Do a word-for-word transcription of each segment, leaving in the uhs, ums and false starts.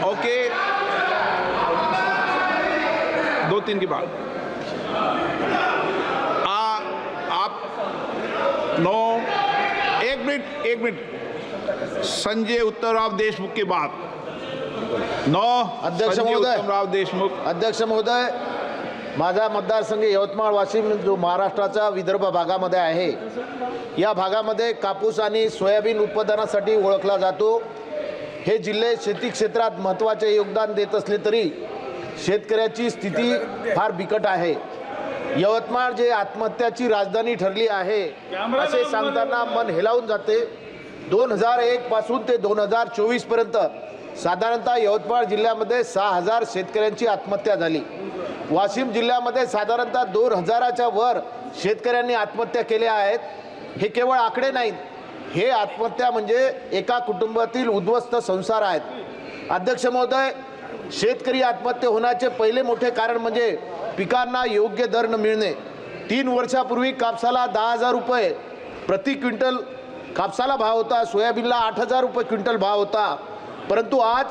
Okay, दो तीन के बाद। आ, आप नौ, एक मिनट, एक मिनट। संजय उत्तमराव देशमुख के बाद नौ, अध्यक्ष संजय महोदय। उत्तमराव देशमुख। अध्यक्ष महोदय, माझा मतदारसंघ यवतमाळ वाशिम जो महाराष्ट्राचा विदर्भ भागामध्ये आहे, या भागामध्ये कापूस आणि सोयाबीन उत्पादनासाठी ओळखला जातो. हे जिल्हे शेती क्षेत्रात महत्त्वाचे योगदान देत असले तरी शेतकऱ्याची स्थिती फार बिकट आहे. यवतमाळ जे आत्महत्याची राजधानी ठरली आहे असे सांगताना मन हेलावून जाते. दोन हजार एक पासून ते दोन हजार चोवीस पर्यंत साधारणतः यवतमाळ जिल्ह्यामध्ये सहा हजार शेतकऱ्यांची आत्महत्या झाली. वाशिम जिल्ह्यामध्ये साधारणतः दोन हजाराच्या वर शेतकऱ्यांनी आत्महत्या केल्या आहेत. हे केवळ आकडे नाहीत, हे आत्महत्या म्हणजे एका कुटुंबातील उद्ध्वस्त संसार आहेत. अध्यक्ष महोदय, शेतकरी आत्महत्या होण्याचे पहिले मोठे कारण म्हणजे पिकांना योग्य दर न मिळणे. तीन वर्षापूर्वी कापसाला दहा हजार रुपये प्रति क्विंटल कापसाला भाव होता, सोयाबीनला आठ हजार रुपये क्विंटल भाव होता, परंतु आज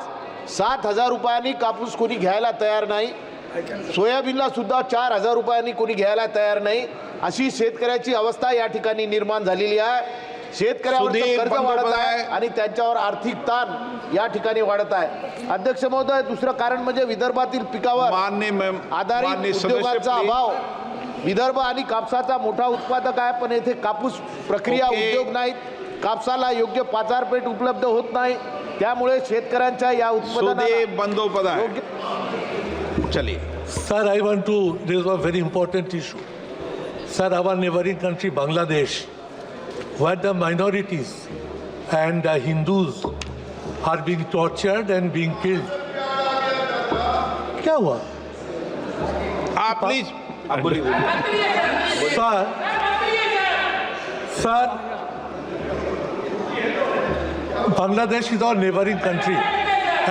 सात हजार रुपयांनी कापूस कोणी घ्यायला तयार नाही. सोयाबीनला सुद्धा चार हजार रुपयांनी कोणी घ्यायला तयार नाही, अशी शेतकऱ्याची अवस्था या ठिकाणी निर्माण झालेली आहे. शेतकऱ्यावर सुदीप कर्ज वाढत आहे बंदोपाध्याय. आणि त्यांच्यावर आर्थिक ताण या ठिकाणी वाढत आहे. अध्यक्ष महोदय, दुसरं कारण म्हणजे विदर्भातील पिकावर माननीय मेम- आधारित माननीय सदस्य, उद्योगांचा please. अभाव. विदर्भ आणि कापसाचा मोठा उत्पादक आहे, पण येथे कापूस प्रक्रिया ओके. उद्योग नाहीत. कापसाला योग्य बाजारपेठ उपलब्ध होत नाही, त्यामुळे शेतकऱ्यांच्या या उत्पादनाला सुदीप बंदोपाध्याय. योग्य चलिए. Sir, I want to raise a very important issue. Sir, our neighboring country Bangladesh, where the minorities and the Hindus are being tortured and being killed. क्या हुआ? आप प्लीज, आप बोलिए, बोलिए. Sir, sir, Bangladesh is our neighboring country,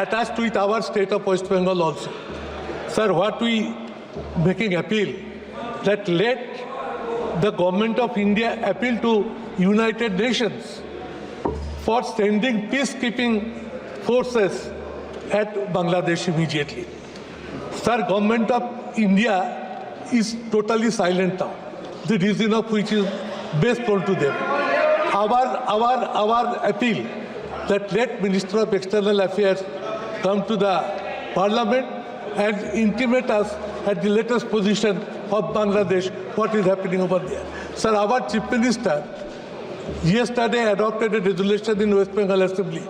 attached with our state of West Bengal also. Sir, what we making appeal that let the government of India appeal to United Nations for sending peacekeeping forces at Bangladesh immediately. Sir, Government of India is totally silent now, the reason of which is best known to them. Our, our, our appeal that let Minister of External Affairs come to the Parliament and intimate us at the latest position of Bangladesh, what is happening over there. Sir, our Chief Minister yesterday adopted a resolution in West Bengal Assembly.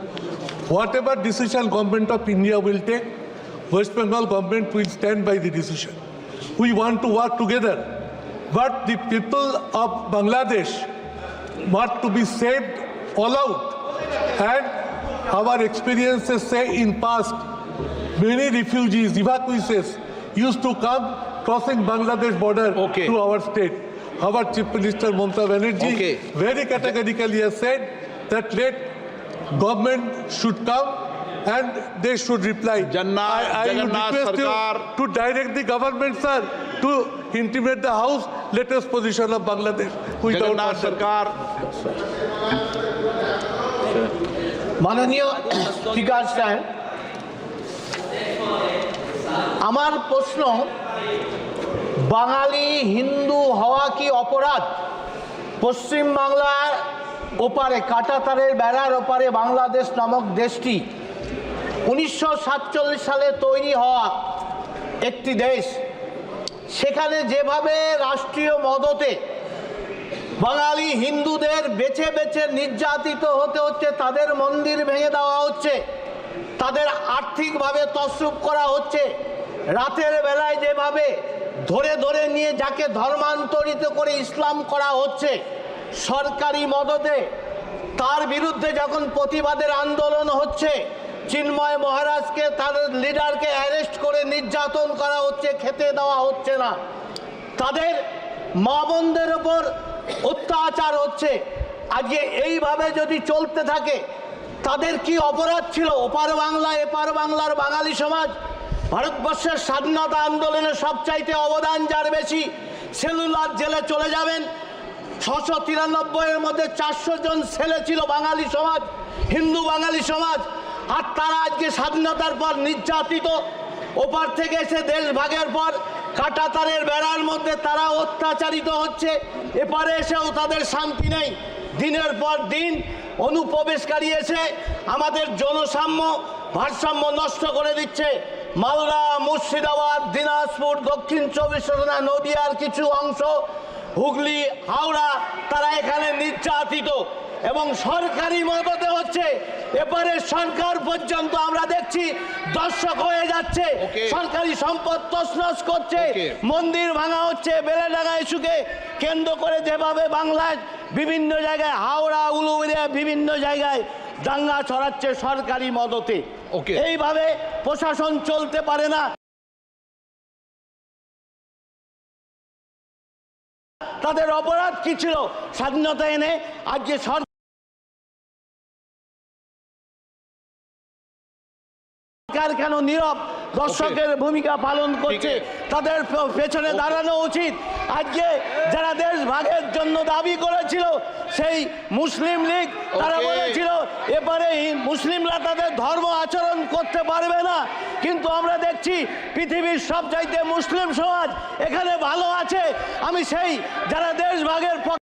Whatever decision Government of India will take, West Bengal government will stand by the decision. We want to work together, but the people of Bangladesh want to be saved all out. And our experiences say in past, many refugees, evacuees used to come crossing Bangladesh border Okay. to our state. Our Chief Minister Mamata Banerjee Okay. very categorically has said that let government should come and they should reply. Janna- I, I would Jagannath request Sarkar. You to direct the government, sir, to intimate the House, latest position of Bangladesh. Without Jagannath further- Sarkar. মাননীয় speaker সাহেব, আমার প্রশ্ন, বাঙালি হিন্দু হওয়া কি অপরাধ? পশ্চিমবাংলার ওপারে, কাঁটাতারের বেড়ার ওপারে বাংলাদেশ নামক দেশটি উনিশশো সাতচল্লিশ সালে তৈরি হওয়া একটি দেশ। সেখানে যেভাবে রাষ্ট্রীয় মদতে বাঙালি হিন্দুদের বেছে বেছে নির্যাতিত হতে হচ্ছে, তাদের মন্দির ভেঙে দেওয়া হচ্ছে, তাদের আর্থিকভাবে তছরুপ করা হচ্ছে, রাতের বেলায় যেভাবে ধরে ধরে নিয়ে যাকে ধর্মান্তরিত করে ইসলাম করা হচ্ছে সরকারি মদতে, তার বিরুদ্ধে যখন প্রতিবাদের আন্দোলন হচ্ছে, চিন্ময় মহারাজকে, তার লিডারকে অ্যারেস্ট করে নির্যাতন করা হচ্ছে, খেতে দেওয়া হচ্ছে না, তাদের মা বোনদের ওপর অত্যাচার হচ্ছে। আজকে এইভাবে যদি চলতে থাকে, তাদের কি অপরাধ ছিল? ওপার বাংলা, এপার বাংলার বাঙালি সমাজ, ভারতবর্ষের স্বাধীনতা আন্দোলনে সবচাইতে অবদান যার বেশি, সেলুলার জেলে চলে যাবেন। ছশো তিরানব্বই এর মধ্যে চারশো জন ছেলে ছিল বাঙালি সমাজ, হিন্দু বাঙালি সমাজ। আর তারা আজকে স্বাধীনতার পর নির্যাতিত, ওপার থেকে এসে দেশ ভাগের পর কাঁটাতারের বেড়ার মধ্যে তারা অত্যাচারিত হচ্ছে। এপারে এসেও তাদের শান্তি নেই। দিনের পর দিন অনুপ্রবেশকারী এসে আমাদের জনসাম্য, ভারসাম্য নষ্ট করে দিচ্ছে। মালদা, মুর্শিদাবাদ, দিনাজপুর, দক্ষিণ চব্বিশ পরগনা, নদিয়ার কিছু অংশ, হুগলি, হাওড়া, তারা এখানে নির্যাতিত এবং সরকারি মদতে হচ্ছে। এপারে সরকার পর্যন্ত আমরা দেখছি দর্শক হয়ে যাচ্ছে। ওকে। সরকারি সম্পদ তছনছ করছে। ওকে। মন্দির ভাঙা হচ্ছে। বেলেডাঙ্গা ইস্যুকে কেন্দ্র করে যেভাবে বাংলায় বিভিন্ন জায়গায়, হাওড়া, উলুবেড়িয়া, বিভিন্ন জায়গায় দাঙ্গা ছড়াচ্ছে সরকারি মদতে। ওকে। এইভাবে প্রশাসন চলতে পারে না। তাদের অপরাধ কি ছিল? স্বাধীনতা এনে আজকে সরকার কেন নীরব দর্শকের ভূমিকা পালন করছে? তাদের পে-, পেছনে দাঁড়ানো উচিত। আজকে যারা দেশ ভাগের জন্য দাবি করেছিল, সেই মুসলিম লীগ, তারা বলেছিল এপারে হি-, মুসলিমরা তাদের ধর্ম আচরণ করতে পারবে না। কিন্তু আমরা দেখছি পৃথিবীর সবচাইতে মুসলিম সমাজ এখানে ভালো আছে। আমি সেই যারা দেশ ভাগের পক্ষে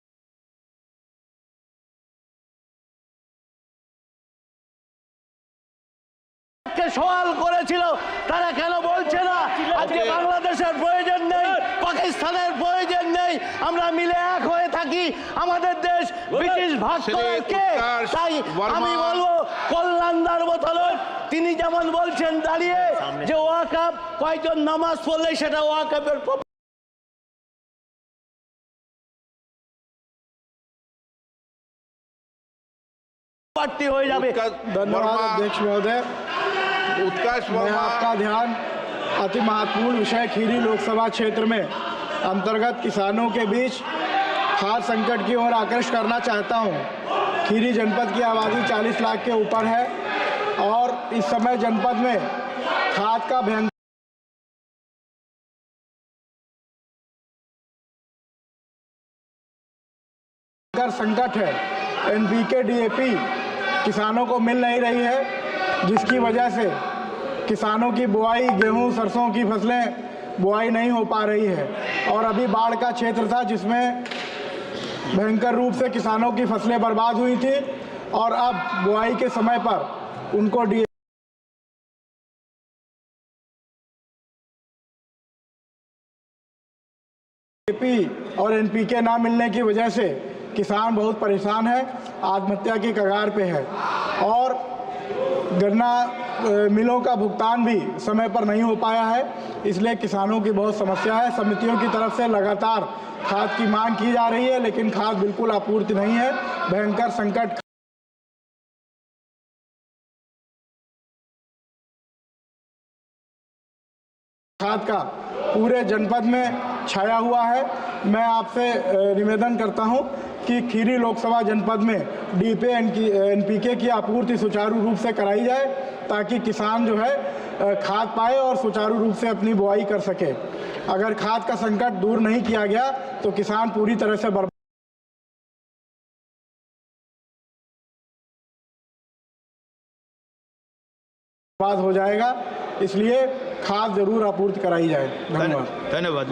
সওয়াল করেছিল, তারা কেন বলছে না? আজকে বাংলাদেশের প্রয়োজন নেই, পাকিস্তানের প্রয়োজন নেই, আমরা মিলে এক হয়ে থাকি। আমাদের দেশ ব্রিটিশ ভাগ করার কে? তাই আমি বলবো, কল্যাণদার মতন তিনি যেমন বলছেন দাঁড়িয়ে যে ওয়াকফ কয়জন নামাজ পড়লে সেটা ওয়াকফের প্রার্থী হয়ে যাবে। उत्कर्ष धन्यवाद वर्मा। अध्यक्ष महोदय। उत्कर्ष मैं वर्मा। आपका ध्यान अति महत्वपूर्ण विषय खीरी लोकसभा क्षेत्र में अंतर्गत किसानों के बीच खाद्य संकट की ओर आकृष्ट करना चाहता हूं। खीरी जनपद की आबादी चालीस लाख के ऊपर है और इस समय जनपद में खाद का भयंकर संकट है। एनपीके, डीएपी किसानों को मिल नहीं रही है, जिसकी वजह से किसानों की बुआई, गेहूं, सरसों की फसलें बुआई नहीं हो पा रही है। और अभी बाढ़ का क्षेत्र था, जिसमें भयंकर रूप से किसानों की फसलें बर्बाद हुई थी और अब बुआई के समय पर उनको डीएपी और एनपीके ना मिलने की वजह से किसान बहुत परेशान है, आत्महत्या के कगार पे है। और गन्ना मिलों का भुगतान भी समय पर नहीं हो पाया है, इसलिए किसानों की बहुत समस्या है। समितियों की तरफ से लगातार खाद की मांग की जा रही है, लेकिन खाद बिल्कुल आपूर्ति नहीं है। भयंकर संकट खाद का पूरे जनपद में छाया हुआ है। मैं आपसे निवेदन करता हूं कि खीरी लोकसभा जनपद में डीपे एनपीके की आपूर्ति सुचारू रूप से कराई जाए, ताकि किसान जो है खाद पाए और सुचारू रूप से अपनी बुआई कर सके। अगर खाद का संकट दूर नहीं किया गया तो किसान पूरी तरह से बर्बाद हो जाएगा, इसलिए खाद जरूर आपूर्ति कराई जाए। धन्यवाद। धन्यवाद।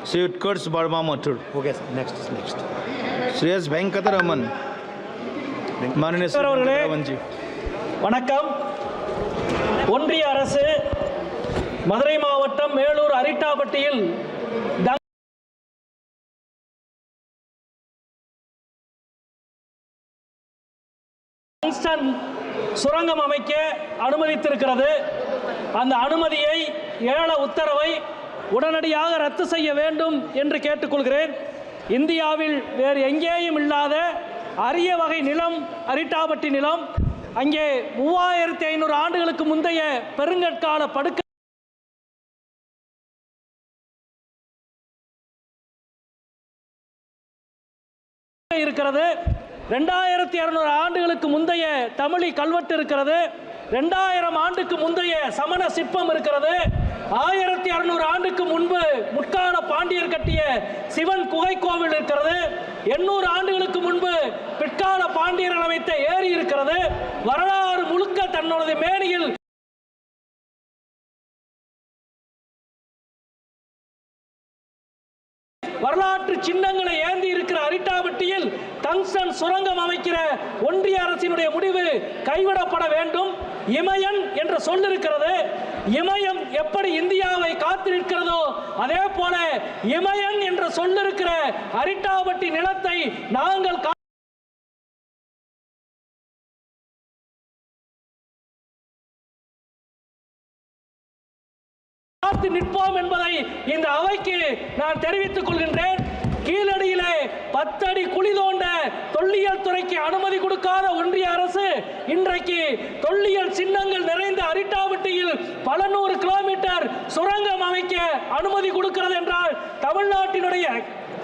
श्री उत्कर्ष Verma Mathur. Okay, sir. Next, next. Shreyas Venkataraman, माननीय श्री அவர்களே, वेंकटरमन जी। வணக்கம். ஒன்றிய அரசு மதுரை மாவட்டம் மேலூர் அரிட்டாபட்டியில் டங்ஸ்டன் சுரங்கம் அமைக்க அனுமதித்திருக்கிறது. அந்த அனுமதியை, ஏல உத்தரவை உடனடியாக ரத்து செய்ய வேண்டும் என்று கேட்டுக்கொள்கிறேன். இந்தியாவில் வேறு எங்கேயும் இல்லாத அரிய வகை நிலம், அரிட்டாபட்டி நிலம். அங்கே மூவாயிரத்தி ஐநூறு ஆண்டுகளுக்கு முந்தைய பெருங்கற்கால படுக்கை இருக்கிறது. ரெண்டாயிரத்தி இருநூறு ஆண்டுகளுக்கு முந்தைய தமிழி கல்வெட்டு இருக்கிறது. ரெண்டாயிரம் ஆண்டுக்கு முந்தைய சமண சிற்பம் இருக்கிறது. ஆயிரத்தி அறுநூறு ஆண்டுக்கு முன்பு முற்கால பாண்டியர் கட்டிய சிவன் குகை கோவில் இருக்கிறது. எண்ணூறு ஆண்டுகளுக்கு முன்பு பிற்கால பாண்டியர்கள் அமைத்த ஏரி இருக்கிறது. வரலாறு முழுக்க தன்னுடைய மேனியில் வரலாற்று சின்னங்களை ஏந்தி இருக்கிற அரிட்டாவட்டியில் டங்ஸ்டன் சுரங்கம் அமைக்கிற ஒன்றிய அரசினுடைய முடிவு கைவிடப்பட வேண்டும். இமயன் என்ற சொல்லிருக்கிறது. இமயம் எப்படி இந்தியாவை காத்து நிற்கிறதோ, அதே போல இமயன் என்ற சொல்லிருக்கிற அரிட்டாவட்டி நிலத்தை நாங்கள் கா- காத்து நிற்போம் என்பதை இந்த அவைக்கு நான் தெரிவித்துக் கொள்கின்றேன். கீழடியிலே பத்தடி குழி தோண்ட தொல்லியல் துறைக்கு அனுமதி கொடுக்காத ஒன்றிய அரசு இன்றைக்கு தொல்லியல் சின்னங்கள் நிறைந்த அரிட்டாவட்டியில் பல நூறு கிலோமீட்டர் சுரங்கம் அமைக்க அனுமதி கொடுக்கிறது என்றால், தமிழ்நாட்டினுடைய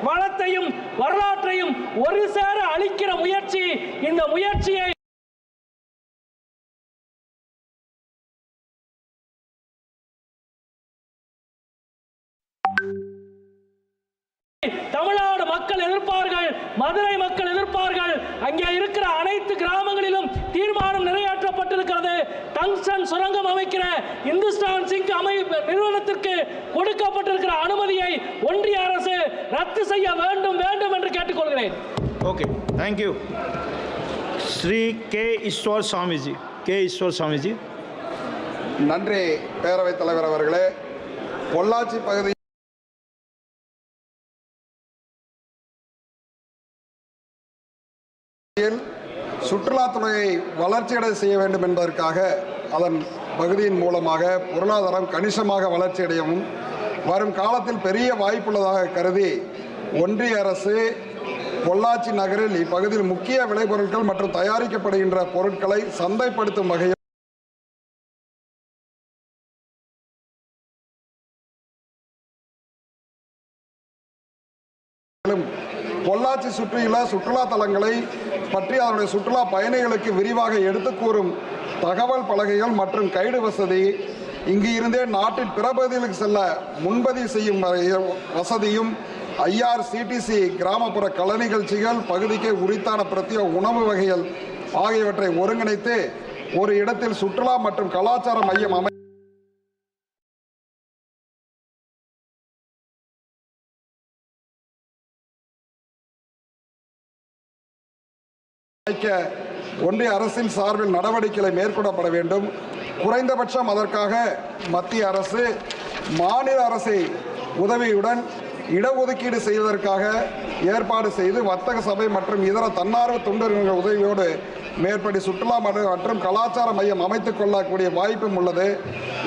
வளத்தையும் வரலாற்றையும் ஒரு சேர அழிக்கிற முயற்சி. இந்த முயற்சியை தமிழ்நாடு மக்கள் எதிர்ப்பார்கள், மதுரை மக்கள் எதிர்ப்பார்கள். அங்கே இருக்கிற அனைத்து கிராமங்களிலும் தீர்மானம் நிறைவேற்றப்பட்டிருக்கிறது. டங்ஸ்டன் சுரங்கம் அமைக்கிற இந்துஸ்தான் சிங்க் அமை நிறுவனத்திற்கு கொடுக்கப்பட்டிருக்கிற அனுமதியை ஒன்றிய அரசு ரத்து செய்ய வேண்டும், வேண்டும் என்று கேட்டுக்கொள்கிறேன். Okay, thank you. Sri K Ishwar Swamiji. K Ishwar Swamiji. நன்றி, பேரவைத் தலைவர் அவர்களே. பொள்ளாச்சி பகுதியில் சுற்றுலாத்துறையை வளர்ச்சியடை செய்ய வேண்டும் என்பதற்காக, அதன் பகுதியின் மூலமாக பொருளாதாரம் கணிசமாக வளர்ச்சியடையவும் வரும் காலத்தில் பெரிய வாய்ப்புள்ளதாக கருதி, ஒன்றிய அரசு பொள்ளாச்சி நகரில் இப்பகுதியில் முக்கிய விளைபொருட்கள் மற்றும் தயாரிக்கப்படுகின்ற பொருட்களை சந்தைப்படுத்தும் வகையில் பொள்ளாச்சி சுற்றியுள்ள சுற்றுலா தலங்களை பற்றி அதனுடைய சுற்றுலா பயணிகளுக்கு விரிவாக எடுத்து கூறும் தகவல் பலகைகள் மற்றும் கைடு வசதி, இங்கு இருந்தே நாட்டின் பிற பகுதிகளுக்கு செல்ல முன்பதிவு செய்யும் வசதியும், I R C D C கிராமப்புற கலை நிகழ்ச்சிகள், பகுதிக்கு உரித்தான பிரத்யேக உணவு வகைகள் ஆகியவற்றை ஒருங்கிணைத்து ஒரு இடத்தில் சுற்றுலா மற்றும் கலாச்சார மையம் அமை ஒன்றிய அரசின் சார்பில் நடவடிக்கைகளை மேற்கொள்ளப்பட வேண்டும். குறைந்தபட்சம் அதற்காக மத்திய அரசு, மாநில அரசை உதவியுடன், இடஒதுக்கீடு செய்வதற்காக ஏற்பாடு செய்து, வர்த்தக சபை மற்றும் இதர தன்னார்வ தொண்டர்கள் உதவியோடு மேற்படி சுற்றுலா ம- மற்றும் கலாச்சார மையம் அமைத்துக் கொள்ளக்கூடிய வாய்ப்பும் உள்ளது.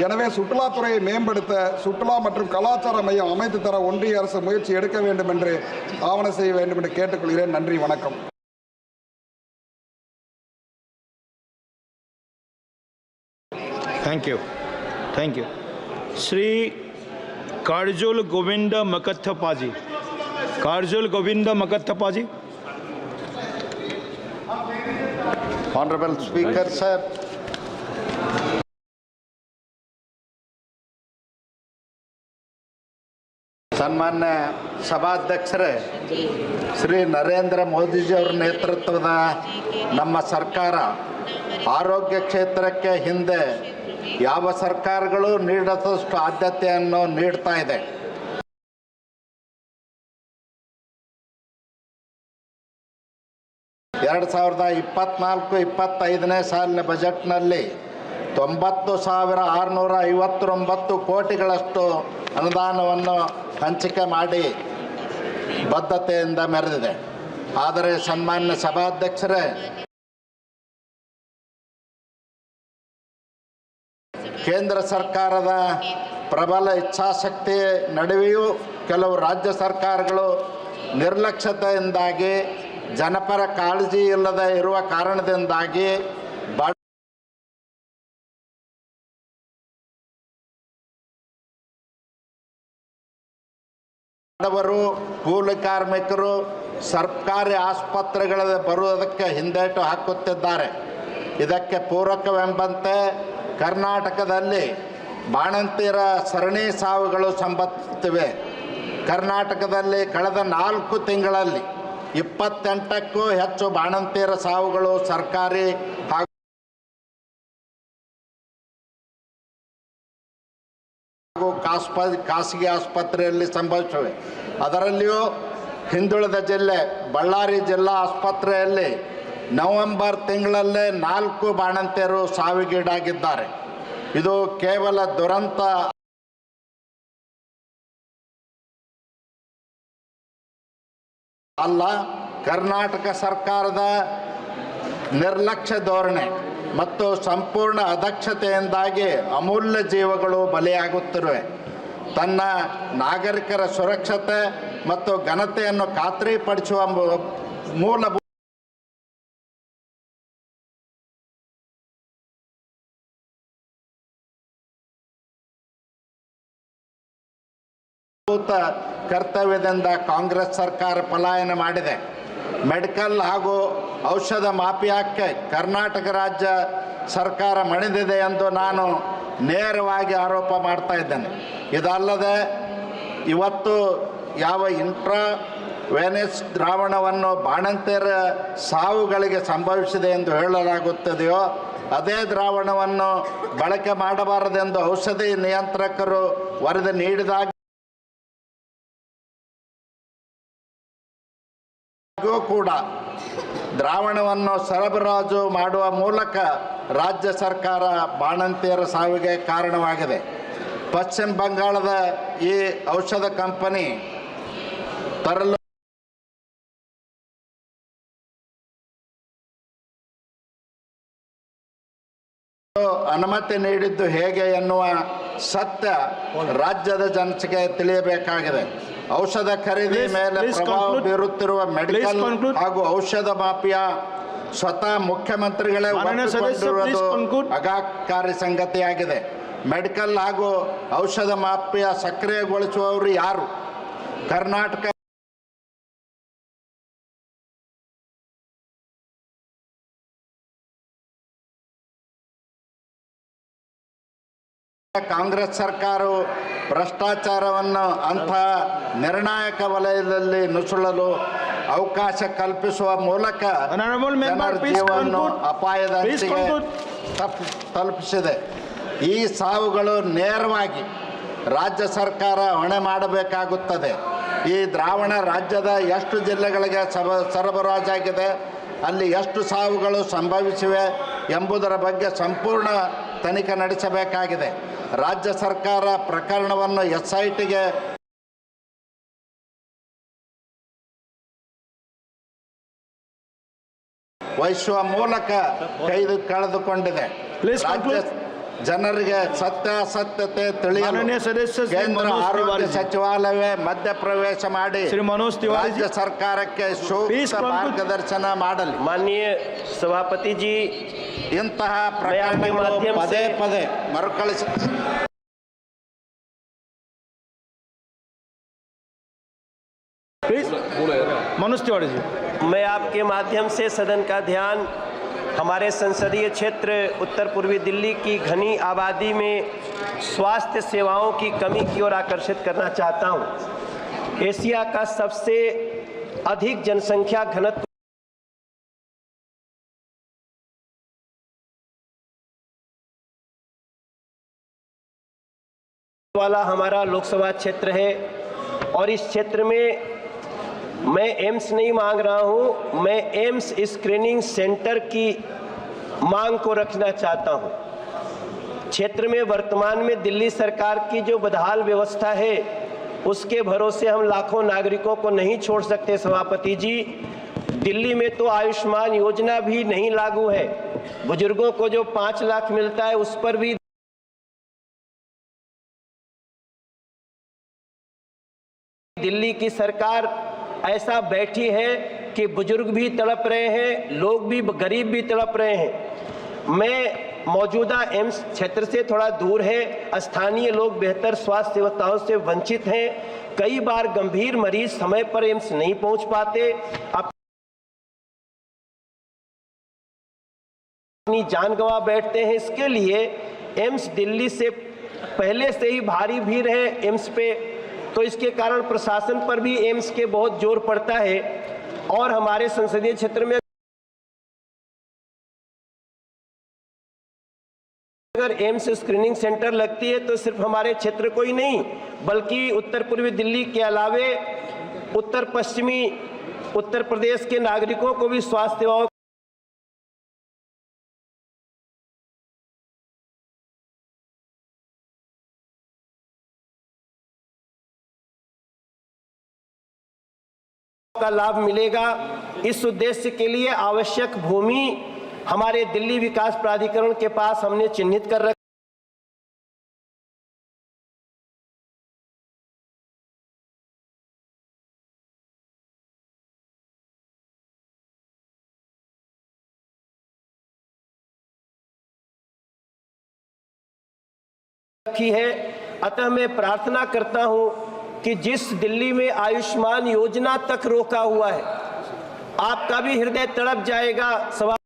எனவே, சுற்றுலாத்துறையை மேம்படுத்த சுற்றுலா மற்றும் கலாச்சார மையம் அமைத்து தர ஒன்றிய அரசு முயற்சி எடுக்க வேண்டும் என்று ஆவண செய்ய வேண்டும் என்று கேட்டுக்கொள்கிறேன். நன்றி, வணக்கம். Thank you. Thank you. Shri Karjul Govinda Makathapaji. Karjul Govinda Makathapaji. Honorable Speaker, sir. ಸನ್ಮಾನ್ಯ ಸಭಾಧ್ಯಕ್ಷರೇ, ಶ್ರೀ ನರೇಂದ್ರ ಮೋದಿಜಿಯವರ ನೇತೃತ್ವದ ನಮ್ಮ ಸರ್ಕಾರ ಆರೋಗ್ಯ ಕ್ಷೇತ್ರಕ್ಕೆ ಹಿಂದೆ ಯಾವ ಸರ್ಕಾರಗಳು ನೀಡದಷ್ಟು ಆದ್ಯತೆಯನ್ನು ನೀಡ್ತಾ ಇದೆ. ಎರಡು ಸಾವಿರದ ಇಪ್ಪತ್ನಾಲ್ಕು ಇಪ್ಪತ್ತೈದನೇ ಸಾಲಿನ ಬಜೆಟ್ನಲ್ಲಿ ತೊಂಬತ್ತು ಸಾವಿರ ಆರುನೂರ ಐವತ್ತೊಂಬತ್ತು ಕೋಟಿಗಳಷ್ಟು ಅನುದಾನವನ್ನು ಹಂಚಿಕೆ ಮಾಡಿ ಬದ್ಧತೆಯಿಂದ ಮೆರೆದಿದೆ. ಆದರೆ ಸನ್ಮಾನ್ಯ ಸಭಾಧ್ಯಕ್ಷರೇ, ಕೇಂದ್ರ ಸರ್ಕಾರದ ಪ್ರಬಲ ಇಚ್ಛಾಶಕ್ತಿ ನಡುವೆಯೂ ಕೆಲವು ರಾಜ್ಯ ಸರ್ಕಾರಗಳು ನಿರ್ಲಕ್ಷ್ಯತೆಯಿಂದಾಗಿ, ಜನಪರ ಕಾಳಜಿ ಇಲ್ಲದೆ ಇರುವ ಕಾರಣದಿಂದಾಗಿ ಬಡ ಬಡವರು, ಕೂಲಿ ಕಾರ್ಮಿಕರು ಸರ್ಕಾರಿ ಆಸ್ಪತ್ರೆಗಳಿಗೆ ಬರುವುದಕ್ಕೆ ಹಿಂದೇಟು ಹಾಕುತ್ತಿದ್ದಾರೆ. ಇದಕ್ಕೆ ಪೂರಕವೆಂಬಂತೆ ಕರ್ನಾಟಕದಲ್ಲಿ ಬಾಣಂತಿಯರ ಸರಣಿ ಸಾವುಗಳು ಸಂಭವಿಸುತ್ತಿವೆ. ಕರ್ನಾಟಕದಲ್ಲಿ ಕಳೆದ ನಾಲ್ಕು ತಿಂಗಳಲ್ಲಿ ಇಪ್ಪತ್ತೆಂಟಕ್ಕೂ ಹೆಚ್ಚು ಬಾಣಂತಿಯರ ಸಾವುಗಳು ಸರ್ಕಾರಿ ಹಾಗೂ ಖಾಸ್ಪ-, ಖಾಸಗಿ ಆಸ್ಪತ್ರೆಯಲ್ಲಿ ಸಂಭವಿಸಿವೆ. ಅದರಲ್ಲಿಯೂ ಹಿಂದುಳಿದ ಜಿಲ್ಲೆ ಬಳ್ಳಾರಿ ಜಿಲ್ಲಾ ಆಸ್ಪತ್ರೆಯಲ್ಲಿ ನವೆಂಬರ್ ತಿಂಗಳಲ್ಲೇ ನಾಲ್ಕು ಬಾಣಂತಿಯರು ಸಾವಿಗೀಡಾಗಿದ್ದಾರೆ. ಇದು ಕೇವಲ ದುರಂತ ಅಲ್ಲ, ಕರ್ನಾಟಕ ಸರ್ಕಾರದ ನಿರ್ಲಕ್ಷ್ಯ ಧೋರಣೆ ಮತ್ತು ಸಂಪೂರ್ಣ ಅದಕ್ಷತೆಯಿಂದಾಗಿ ಅಮೂಲ್ಯ ಜೀವಗಳು ಬಲಿಯಾಗುತ್ತಿರುವೆ. ತನ್ನ ನಾಗರಿಕರ ಸುರಕ್ಷತೆ ಮತ್ತು ಘನತೆಯನ್ನು ಖಾತ್ರಿಪಡಿಸುವ ಮೂ-, ಮೂಲಭೂತ ಕರ್ತವ್ಯದಿಂದ ಕಾಂಗ್ರೆಸ್ ಸರ್ಕಾರ ಪಲಾಯನ ಮಾಡಿದೆ. ಮೆಡಿಕಲ್ ಹಾಗೂ ಔಷಧ ಮಾಫಿಯಾಕ್ಕೆ ಕರ್ನಾಟಕ ರಾಜ್ಯ ಸರ್ಕಾರ ಮಣಿದಿದೆ ಎಂದು ನಾನು ನೇರವಾಗಿ ಆರೋಪ ಮಾಡ್ತಾ ಇದ್ದೇನೆ. ಇದಲ್ಲದೆ ಇವತ್ತು ಯಾವ ಇಂಟ್ರಾವೆನಸ್ ದ್ರಾವಣವನ್ನು ಬಾಣಂತಿಯರ ಸಾವುಗಳಿಗೆ ಸಂಭವಿಸಿದೆ ಎಂದು ಹೇಳಲಾಗುತ್ತದೆಯೋ, ಅದೇ ದ್ರಾವಣವನ್ನು ಬಳಕೆ ಮಾಡಬಾರದೆಂದು ಔಷಧಿ ನಿಯಂತ್ರಕರು ವರದಿ ನೀಡಿದಾಗ ಕೂಡ ದ್ರಾವಣವನ್ನು ಸರಬರಾಜು ಮಾಡುವ ಮೂಲಕ ರಾಜ್ಯ ಸರ್ಕಾರ ಬಾಣಂತಿಯರ ಸಾವಿಗೆ ಕಾರಣವಾಗಿದೆ. ಪಶ್ಚಿಮ ಬಂಗಾಳದ ಈ ಔಷಧ ಕಂಪನಿ ತರಲು ಅನುಮತಿ ನೀಡಿದ್ದು ಹೇಗೆ ಎನ್ನುವ ಸತ್ಯ ರಾಜ್ಯದ ಜನತೆಗೆ ತಿಳಿಯಬೇಕಾಗಿದೆ. ಔಷಧ ಖರೀದಿ Please, ಮೇಲೆ please ಪ್ರಭಾವ conclude. ಬೀರುತ್ತಿರುವ Please medical conclude. ಹಾಗೂ ಔಷಧ ಮಾಫಿಯಾ ಸ್ವತಃ ಮುಖ್ಯಮಂತ್ರಿಗಳೇ ಮಾನ್ಯ ಸದಸ್ಯ, please ಒಪ್ಪಿಕೊಂಡಿರುವುದು conclude. ಆಘಾತಕಾರಿ ಸಂಗತಿಯಾಗಿದೆ. ಮೆಡಿಕಲ್ ಹಾಗೂ ಔಷಧ ಮಾಫಿಯಾ ಸಕ್ರಿಯಗೊಳಿಸುವವರು ಯಾರು? ಕರ್ನಾಟಕ ಕಾಂಗ್ರೆಸ್ ಸರ್ಕಾರವು ಭ್ರಷ್ಟಾಚಾರವನ್ನು ಅಂಥ ನಿರ್ಣಾಯಕ ವಲಯದಲ್ಲಿ ನುಸುಳಲು ಅವಕಾಶ ಕಲ್ಪಿಸುವ ಮೂಲಕ Honorable member, ಜನರ please ಜೀವವನ್ನು conclude. ಅಪಾಯದ Please ಅಂಚಿಗೆ conclude. ತಪ್ಪ ತಲುಪಿಸಿದೆ. ಈ ಸಾವುಗಳು ನೇರವಾಗಿ ರಾಜ್ಯ ಸರ್ಕಾರ ಹೊಣೆ ಮಾಡಬೇಕಾಗುತ್ತದೆ. ಈ ದ್ರಾವಣ ರಾಜ್ಯದ ಎಷ್ಟು ಜಿಲ್ಲೆಗಳಿಗೆ ಸಬ ಸರಬರಾಜಾಗಿದೆ, ಅಲ್ಲಿ ಎಷ್ಟು ಸಾವುಗಳು ಸಂಭವಿಸಿವೆ ಎಂಬುದರ ಬಗ್ಗೆ ಸಂಪೂರ್ಣ ತನಿಖೆ ನಡೆಸಬೇಕಾಗಿದೆ. ರಾಜ್ಯ ಸರ್ಕಾರ ಪ್ರಕರಣವನ್ನು ಎಸ್ ಐ ಟಿಗೆ ವಹಿಸುವ ಮೂಲಕ ಕೈದು ಕಳೆದುಕೊಂಡಿದೆ. Please ರಾಜ್ಯ conclude. ಜನರಿಗೆ ಸತ್ಯಾಸತ್ಯತೆ ಮಾನನೀಯ ತಿಳಿಯಲು ಸದಸ್ಯ ಶ್ರೀ ಕೇಂದ್ರ ಮನೋಜ್ ಆರೋಗ್ಯ ತಿವಾರಿಜಿ. ಸಚಿವಾಲಯವೇ ಮಧ್ಯಪ್ರವೇಶ ಮಾಡಿ ಶ್ರೀ ಮನೋಜ್ ತಿವಾರಿಜಿ. ರಾಜ್ಯ ಸರ್ಕಾರಕ್ಕೆ Please ಸೂಕ್ತ conclude. ಮಾರ್ಗದರ್ಶನ ಮಾಡಲಿ. माननीय सभापति जी, ಇಂತಹ ಪ್ರಕರಣಗಳು ಮಾಧ್ಯಮ ಪದೇ ಸೇ- ಪದೇ ಮರುಕಳಿಸ Please, ಮನೋಜ್ ತಿವಾರಿಜಿ. मैं आपके माध्यम से सदन का ध्यान हमारे संसदीय क्षेत्र उत्तर पूर्वी दिल्ली की घनी आबादी में स्वास्थ्य सेवाओं की कमी की ओर आकर्षित करना चाहता हूं। एशिया का सबसे अधिक जनसंख्या घनत्व वाला हमारा लोकसभा क्षेत्र है और इस क्षेत्र में मैं एम्स नहीं मांग रहा हूं, मैं एम्स स्क्रीनिंग सेंटर की मांग को रखना चाहता हूं। क्षेत्र में वर्तमान में दिल्ली सरकार की जो बदहाल व्यवस्था है, उसके भरोसे हम लाखों नागरिकों को नहीं छोड़ सकते सभापति जी। दिल्ली में तो आयुष्मान योजना भी नहीं लागू है। बुजुर्गों को जो पाँच लाख मिलता है, उस पर भी दिल्ली की सरकार ऐसा बैठी है कि बुजुर्ग भी तड़प रहे हैं, लोग भी, गरीब भी तड़प रहे हैं। मैं मौजूदा एम्स क्षेत्र से थोड़ा दूर है, स्थानीय लोग बेहतर स्वास्थ्य सेवाओं से वंचित हैं। कई बार गंभीर मरीज समय पर एम्स नहीं पहुंच पाते, अपनी जान गंवा बैठते हैं। इसके लिए एम्स दिल्ली से पहले से ही भारी भीड़ है एम्स पे, तो इसके कारण प्रशासन पर भी एम्स के बहुत जोर पड़ता है। और हमारे संसदीय क्षेत्र में अगर एम्स स्क्रीनिंग सेंटर लगती है, तो सिर्फ हमारे क्षेत्र को ही नहीं, बल्कि उत्तर पूर्वी दिल्ली के अलावे उत्तर पश्चिमी उत्तर प्रदेश के नागरिकों को भी स्वास्थ्य सेवाओं का लाभ मिलेगा। इस उद्देश्य के लिए आवश्यक भूमि हमारे दिल्ली विकास प्राधिकरण के पास हमने चिन्हित कर रखा। रखी है। अतः मैं प्रार्थना करता हूं कि जिस दिल्ली में आयुष्मान योजना तक रोका हुआ है, आपका भी हृदय तड़प जाएगा। सवाल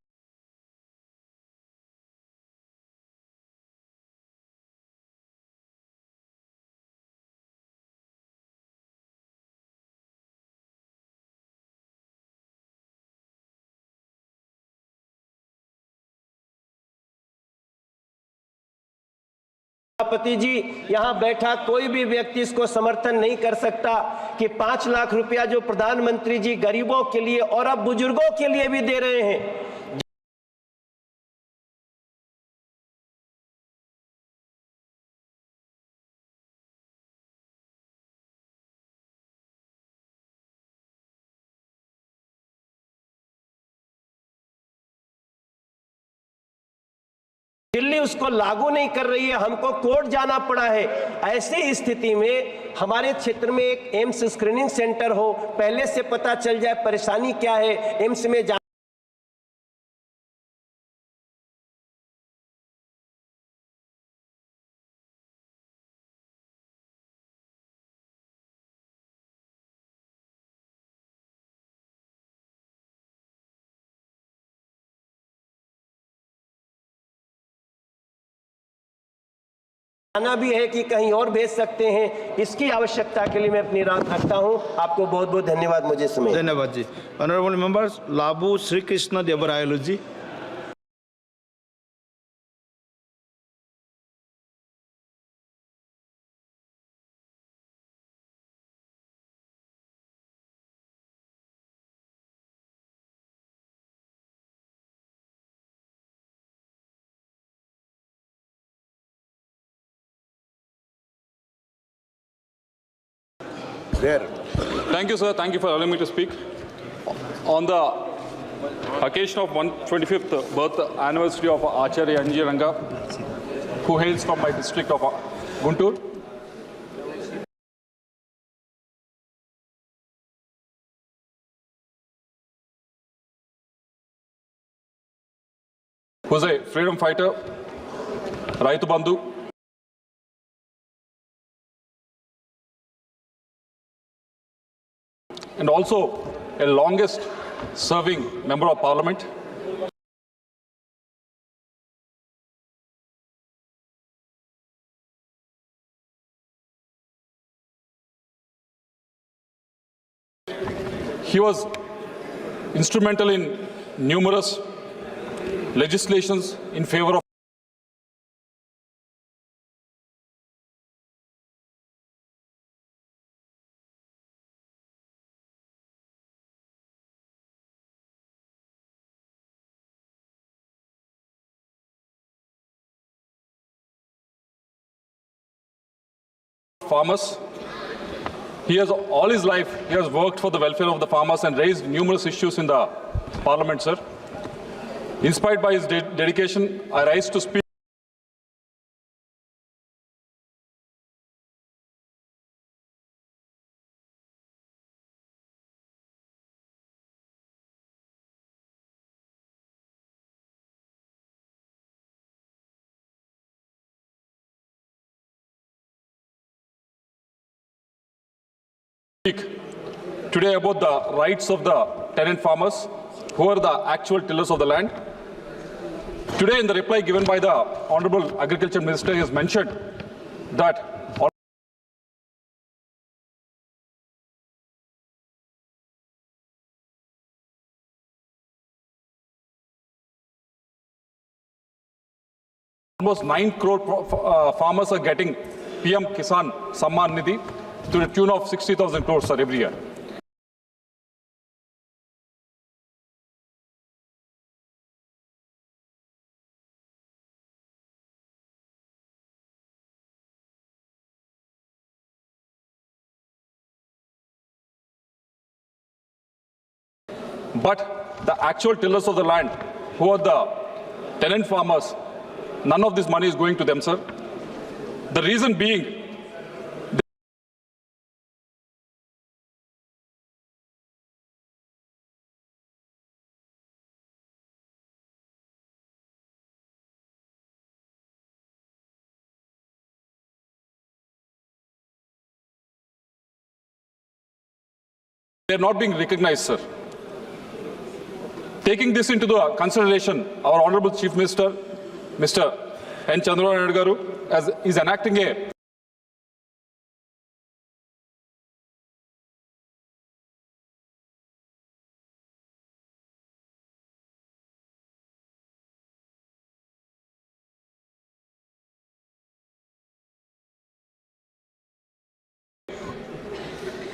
सभापति जी, यहां बैठा कोई भी व्यक्ति इसको समर्थन नहीं कर सकता कि पांच लाख रुपया जो प्रधानमंत्री जी गरीबों के लिए और अब बुजुर्गों के लिए भी दे रहे हैं। दिल्ली उसको लागू नहीं कर रही है, हमको कोर्ट जाना पड़ा है। ऐसी स्थिति में हमारे क्षेत्र में एक एम्स स्क्रीनिंग सेंटर हो, पहले से पता चल जाए परेशानी क्या है, एम्स में जा आना भी है कि कहीं और भेज सकते हैं, इसकी आवश्यकता के लिए मैं अपनी रात रखता हूं। आपको बहुत बहुत धन्यवाद मुझे समय। धन्यवाद जी। Honorable members, लाबू Shrikrishna Devarayalu ji. Thank you, sir. Thank you for allowing me to speak. On the occasion of one twenty-fifth birth anniversary of Acharya N G Ranga, who hails from my district of Guntur, who's a freedom fighter, Raitu Bandhu, and also a longest serving member of parliament. He was instrumental in numerous legislations in favor of farmers. He has, all his life, he has worked for the welfare of the farmers and raised numerous issues in the parliament, sir. Inspired by his de- dedication, I rise to speak. Today about the rights of the tenant farmers, who are the actual tillers of the land. Today, in the reply given by the Honorable Agriculture Minister, he has mentioned that almost nine crore pro- uh, farmers are getting P M Kisan Samman Nidhi to the tune of sixty thousand crores, sir, every year. But the actual tillers of the land, who are the tenant farmers, none of this money is going to them, sir. The reason being, they are not being recognized, sir. Taking this into the consideration, our Honorable Chief Minister, Mister N Chandrababu Naidu garu, as is enacting a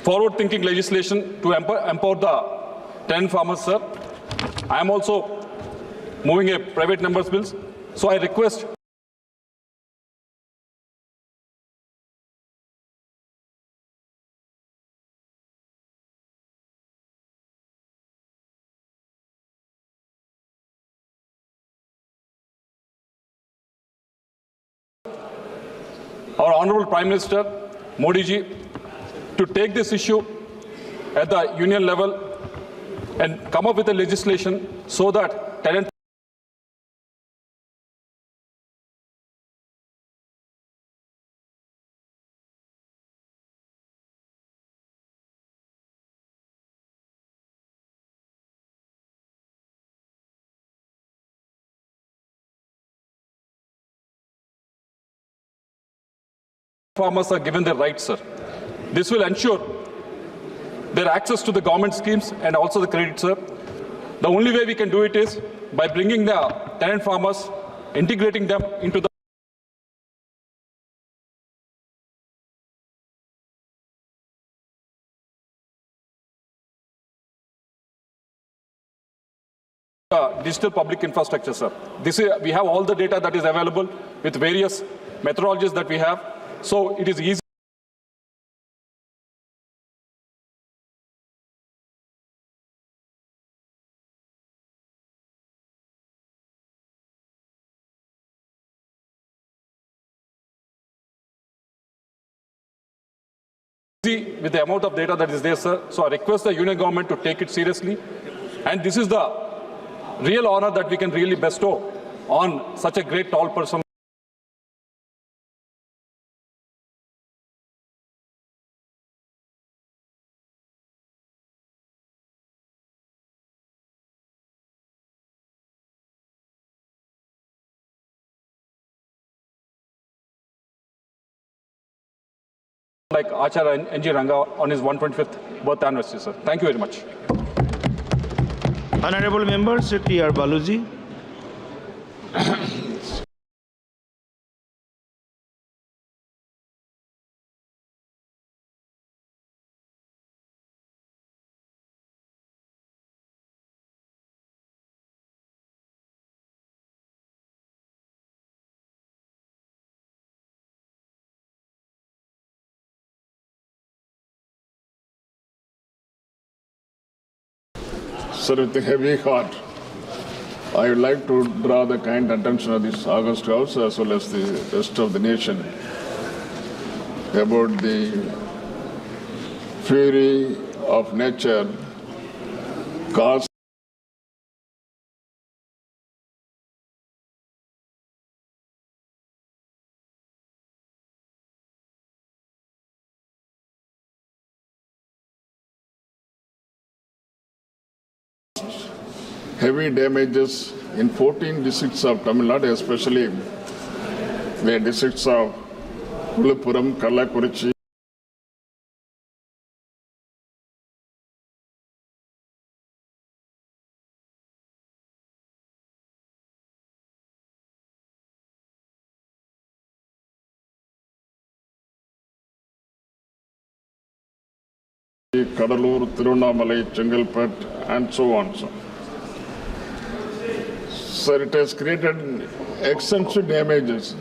forward-thinking legislation to empower, empower the tenant farmers, sir. I am also moving a private members bills. So I request our Honorable Prime Minister Modi ji to take this issue at the union level and come up with a legislation so that tenant farmers are given their rights, sir. This will ensure their access to the government schemes and also the credit, sir. The only way we can do it is by bringing the tenant farmers, integrating them into the uh, digital public infrastructure, sir. This is, we have all the data that is available with various methodologies that we have. So it is easy. See, with the amount of data that is there, sir. So I request the union government to take it seriously. And this is the real honor that we can really bestow on such a great tall person. Like Acharya N G Ranga on his one twenty-fifth birth anniversary, sir. Thank you very much. Honorable Member Sri T R Baluji. Sir, with a heavy heart, I would like to draw the kind attention of this august House as well as the rest of the nation about the fury of nature caused heavy damages in fourteen districts of Tamil Nadu, especially the districts of Villupuram, Kallakurichi, Cuddalore, Tirunnamalai, Chengalpet, and so on. So, sir, it has created extensive damages.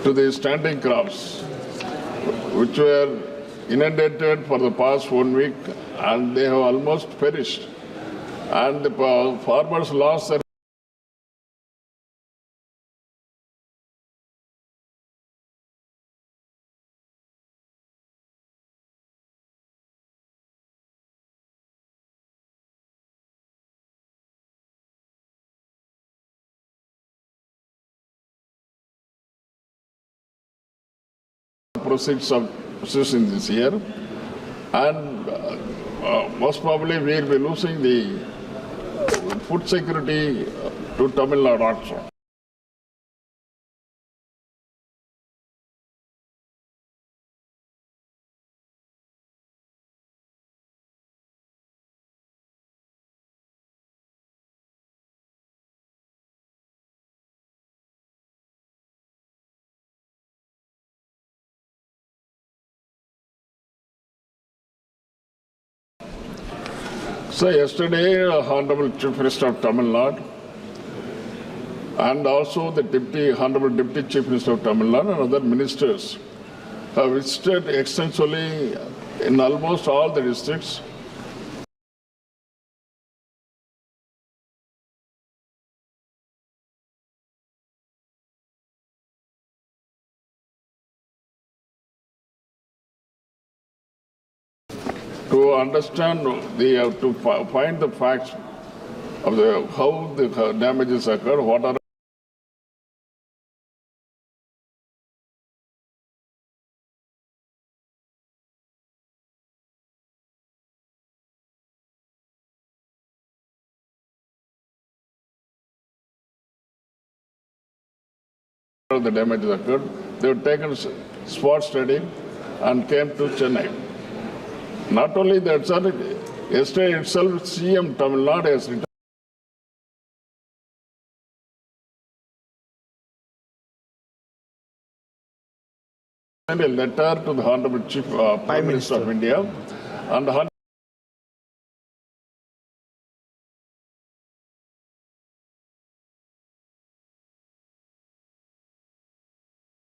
To the standing crops, which were inundated for the past one week, and they have almost perished. And the farmers lost their proceeds of session this year, and uh, uh, most probably we will be losing the food security to Tamil Nadu also. So yesterday, uh, Honorable Chief Minister of Tamil Nadu and also the Deputy, Honorable Deputy Chief Minister of Tamil Nadu and other ministers have visited extensively in almost all the districts. To understand, they have to find the facts of the, how the damages occurred, what are of the damage occurred. They have taken s- spot study and came to Chennai. Not only that, sir, yesterday itself, C M Tamil Nadu has written a letter to the Honorable Chief uh, Prime Minister of India and the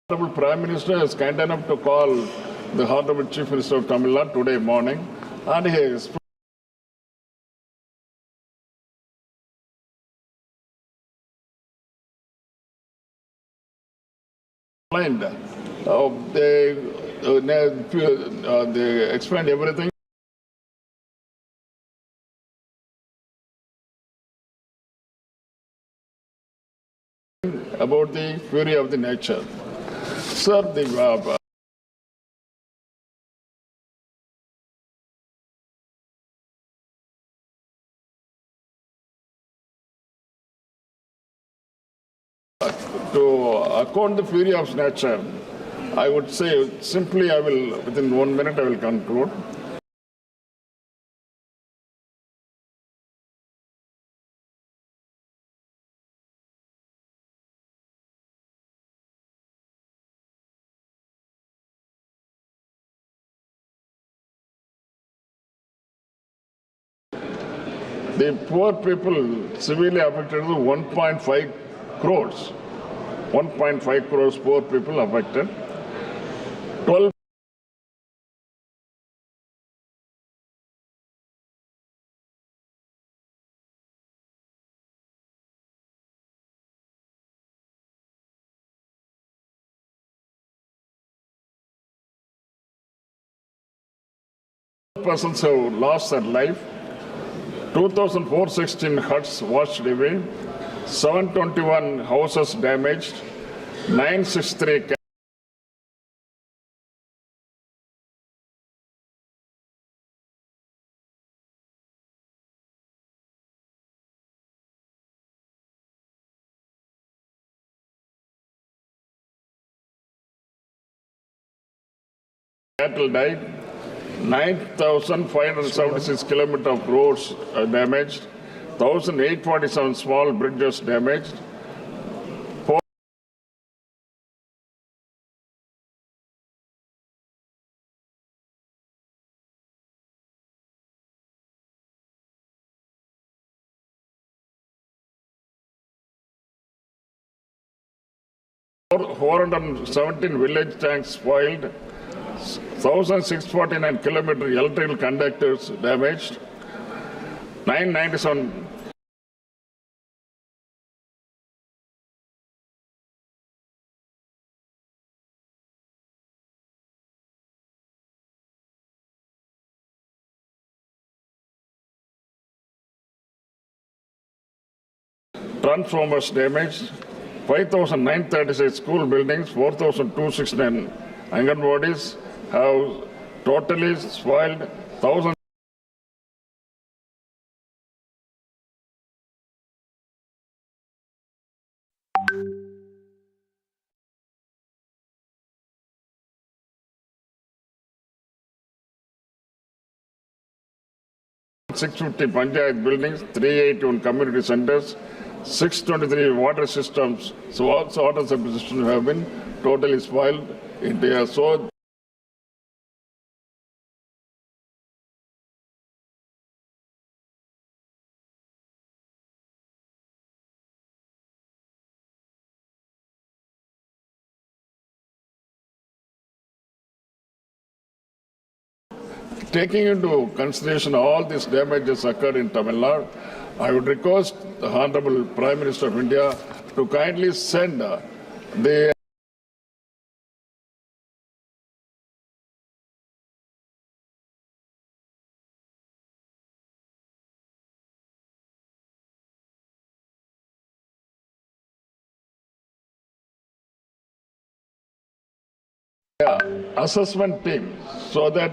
Honorable Prime Minister is kind enough to call the Honorable Chief Minister of Tamil Nadu today morning, and he has explained. Uh, they, uh, ne- uh, they explained everything about the fury of the nature. Sir, the uh, to account the fury of nature, I would say simply, I will, within one minute, I will conclude. The poor people severely affected is one point five crores. one point five crores poor people affected. twelve persons have lost their life. two thousand four sixteen huts washed away. seven twenty-one houses damaged. nine sixty-three cattle died, nine thousand five hundred seventy-six kilometer of roads uh, damaged, one thousand eight forty-seven small bridges damaged, four hundred seventeen village tanks spoiled, one thousand six forty-nine kilometer electrical conductors damaged, nine ninety-seven transformers damaged, five thousand nine thirty-six school buildings, four thousand two sixty-nine Anganwadis have totally spoiled, thousand six fifty panchayat buildings, three eighty-one community centers, six twenty-three water systems, so all water systems have been totally spoiled. It is so taking into consideration all these damages occurred in Tamil Nadu, I would request the Honorable Prime Minister of India to kindly send uh, the assessment team so that